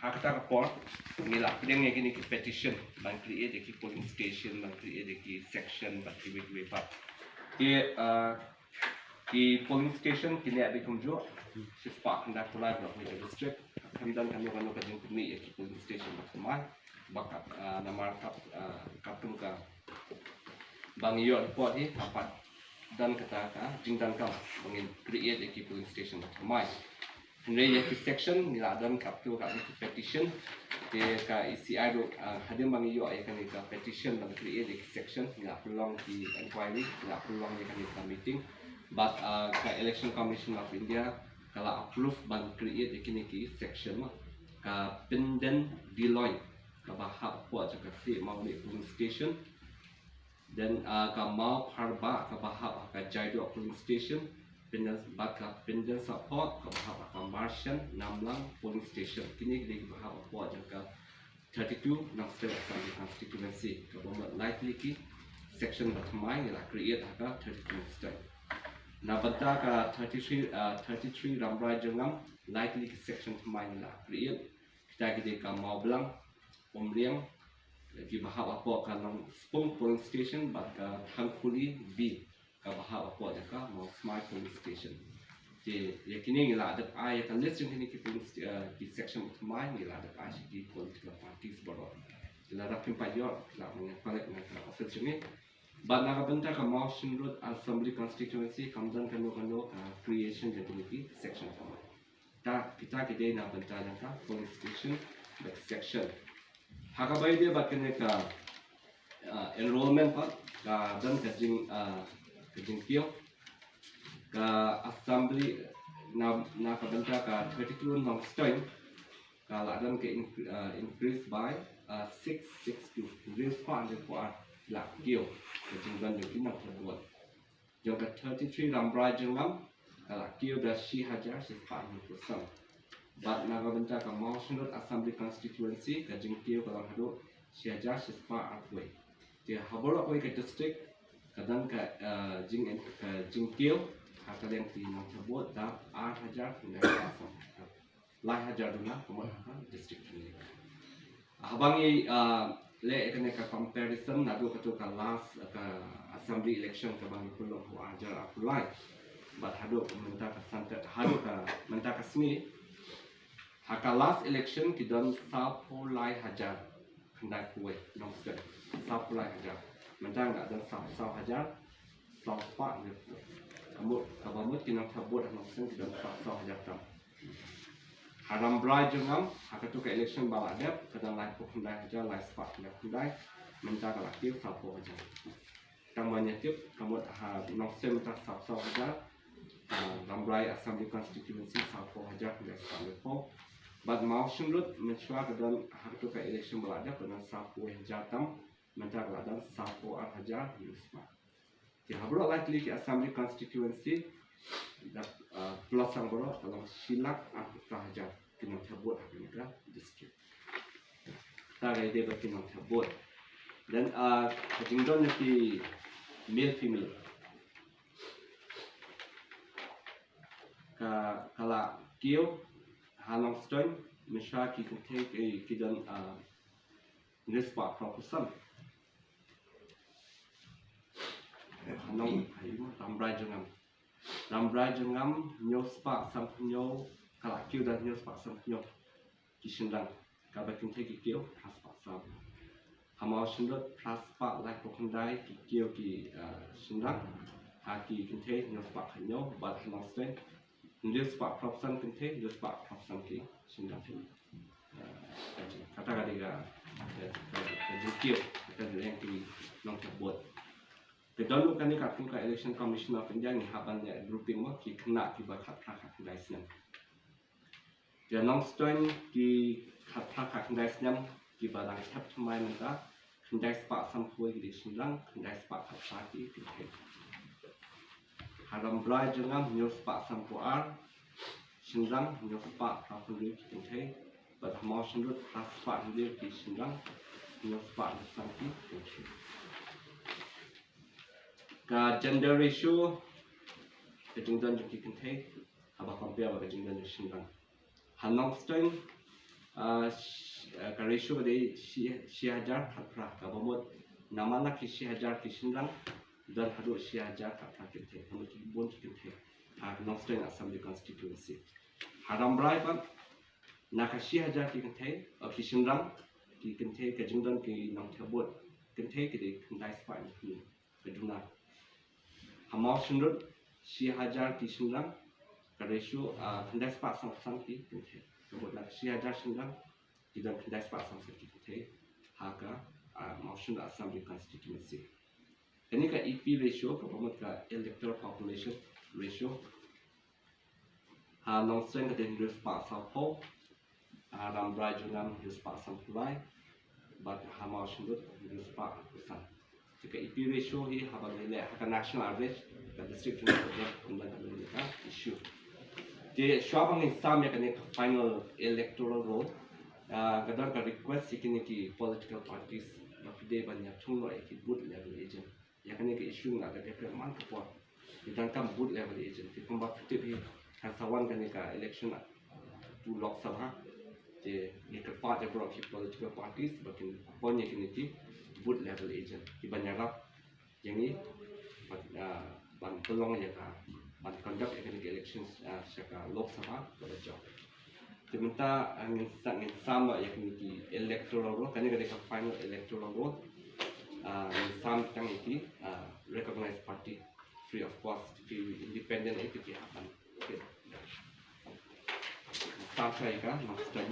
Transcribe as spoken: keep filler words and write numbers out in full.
Ha kata ka por ngi la pdiang ïa kine ki petition ban create ïa ki polling station, ban create ïa ki section, ban create ïa ki wei pat. Te ki polling station ki neh beit kumjuh, shispah khyndai phew lai baroh kawei ka district. Kam don kano kano ka jingpynmih ïa ki polling station ba thymmai. Ba kat namar kat kat tum ka ba ngi ïoh report hi, ka pat don kata ka jingdonkam ba ngin create ïa ki polling station ba thymmai. Hynrei ïa ki section ngi la don katto katne ki petition. Te ka E C I ruh hadien ba ngi ïoh ïa kane ka petition ban create ïa ki section, ngi la pynlong ki inquiry, ngi la pynlong ïa kane ka meeting. Bad ka Election Commission of India ka la approve ban create ïa kine ki section ma. Ka Pynden Diloi kaba hap hapoh jong ka Sih Mawlih polling station. Then ka Mawpharbah kaba hap ha ka Jaidoh polling station. Pynden, bad ka Pynden Sahphoh kaba hap ha ka Marchant Namlang polling station. Kine ki dei kiba hap hapoh jong ka thirty-two Nongstoiñ Assembly Constituency. Kaba mut lai tylli ki section ba thymmai ngi la create ha ka thirty-two Nongstoiñ. Na bynta ka thirty-three, thirty-three Rambrai Jyrngam, lai tylli ki section thymmai ngi la create. Kita ki dei ka Mawblang, Umriang, kiba hap hapoh ka Nongspung polling station, bad ka Thangkhuli B kaba hap hapoh jong ka Mawsmai polling station. Te ïa kine ngi la dep ai ïa ka list jong kine ki polling sta-, ki section ba thymmai ngi la dep ai sha ki political parties baroh. Lada phim pat ïoh, phi lah ban ïa collect na ka office jong ngi. Bad na ka bynta ka Mawshynrut Assembly Constituency kam don kano kano ka creation jong kine ki section thymmai. Ta, kita ki dei na bynta jong ka polling station bad section. Ha kaba ïadei bad kane ka enrollment pat ka don ka jing ka jingkiew. Ka assembly na na ka bynta ka thirty-two Nongstoiñ ka la don ka increase by six six two, hynriew spah hynriew phew ar la kiew ka jingdon jong ki nongthoh vote. Jong ka thirty-three Rambrai Jyrngam ka la kiew da shi hajar shi spah hynñiew phew san. Bad na ka bynta ka Mawshynrut Assembly Constituency ka jingkiew ka long haduh shi hajar shi spah arphew wei. Te ha baroh kawei ka district ka don ka jing ka jingkiew ha ka liang ki nongthoh vote da ar hajar khyndai spah san. Lai hajar duna ka mut ha ka district jong ngi. Haba ngi leh ïa kane ka comparison naduh kato ka last ka assembly election kaba ngi pynlong ha u ar hajar arphew lai bad haduh mynta ka santa haduh ka mynta ka sngi. Ha ka last election ki don sawphew lai hajar khyndai phew wei Nongstoiñ, sawphew lai hajar. Mynta ngi la don sawphew saw hajar saw spah hynñiew phew. Ka mut kaba mut ki nongthoh vote ha Nongstoiñ ki don sawphew saw hajar tam. Ha Rambrai Jyrngam ha kato ka election ba la dep ka don laiphew khyndai hajar lai spah khyndai phew khyndai. Mynta ka la kiew sawphew hajar. Tang ban ïa tip ka mut ha Nongstoiñ mynta sawphew saw hajar. Ha Rambrai Assembly Constituency sawphew hajar khyndai spah hynñiew phew. Bad Mawshynrut mynshuwa ka don ha kato ka election ba la dep ka don sawphew hajar tam. Mynta ka la don sawphew ar hajar hynñiew spah. Te ha baroh lai tylli ki assembly constituency da plus sang baroh ka long shi lak arphew phra hajar ki nongthoh vote ha kane ka district. Ta ka ïadei bad ki nongthoh vote. Then ka jingdon jong ki male female ka ka la kiew ha Nongstoiñ mynshuwa ki kynthei ki don hynriew spah phra phew san. Nong Rambrai Jyrngam. Rambrai Jyrngam hynñiew spah sanphew hynñiew, ka la kiew da hynñiew spah sanphew hynñiew ki shynrang. Kaba kynthei ki kiew phra spah saw. Ha Mawshynrut phra spah laiphew khyndai ki kiew ki shynrang. Ha ki kynthei hynñiew spah khathynñiew bad ha Nongstoiñ hynriew spah phra phew san kynthei, hynriew spah phra phew san ki shynrang. Kata ka dei ka jingkiew kata ka dei ki nongthoh vote. Te don ruh kane ka kum ka Election Commission of India ngi hap ban leh grouping mo ki khynnah kiba khatphra khatkhyndai snem. Te Nongstoiñ ki khatphra khatkhyndai snem kiba dang thep thymmai mynta, khyndai spah sanphew ki dei shynrang, khyndai spah khatphra ki kynthei. Ha Rambrai Jyrngam hynñiew spah sanphew ar shynrang, hynñiew spah phra phew hynriew ki kynthei. Bad ha Mawshynrut phra spah hynriew ki shynrang, hynñiew spah hynñiew san ki kynthei. Ka gender ratio, ka jingdon jong ki kynthei haba compare bad ka jingdon jong ki shynrang. Ha Nongstoiñ Ah, sh- ah, ka ratio ka dei shi shi hajar khatphra, kaba mut namar na ki shi hajar ki shynrang, don haduh shi hajar khatphra ki kynthei, kaba mut ki bun ki kynthei ha Nongstoiñ Assembly Constituency. Ha Rambrai pat na ka shi hajar ki kynthei, o ki shynrang, ki kynthei, ka jingdon ki nongthep vote kynthei ki dei khyndai spah hynñiew ka jumlah. Ha Mawshynrut shi hajar ki shynrang, ka ratio, ah, khyndai spah sanphew san ki kynthei. Kaba mut na ka shi hajar shynrang ki don khyndai spah sanphew san ki kynthei ha ka, ah, Mawshynrut Assembly Constituency. Kane ka E P ratio, kaba mut ka electoral population ratio, ha Nongstoiñ ka dei hynriew spah sawphew, ha Rambrai Jyrngam hynriew spah sanphew lai, bad ha Mawshynrut hynriew spah san. Te ka E P ratio hi haba ngi leh ha ka national average, ka district jong ngi ka dei kumta, ka dei ka issue. Te shuwa ba ngin sam ïa kane ka final electoral roll, ah, ka don ka request ïa kine ki political parties ba phi dei ban ïathung noh ïa ki booth level agent. Ïa kane ka issue nga ka dei ka man ka por. Ki donkam booth level agent. Te kumba phi tip hi, kan sa wan kane ka election to Lok Sabha. Te ngi kyrpad ïa baroh ki political parties ba kin appoint ïa kine ki booth level agent kiban ïarap ïa ngi ban, ah, ban pynlong ïa ka, ban conduct ïa kane ka election, ah, sha ka Lok Sabha kaba jop. Te mynta, ah, ngin sa, ngin sam ïa kine ki electoral roll, kane ka dei ka final electoral roll. Ah, ngin sam tang ïa ki, ah, recognized party free of cost, ki independent ïa ki, ki hap ban. Okay. Sam sha ïa ka Nongstoiñ.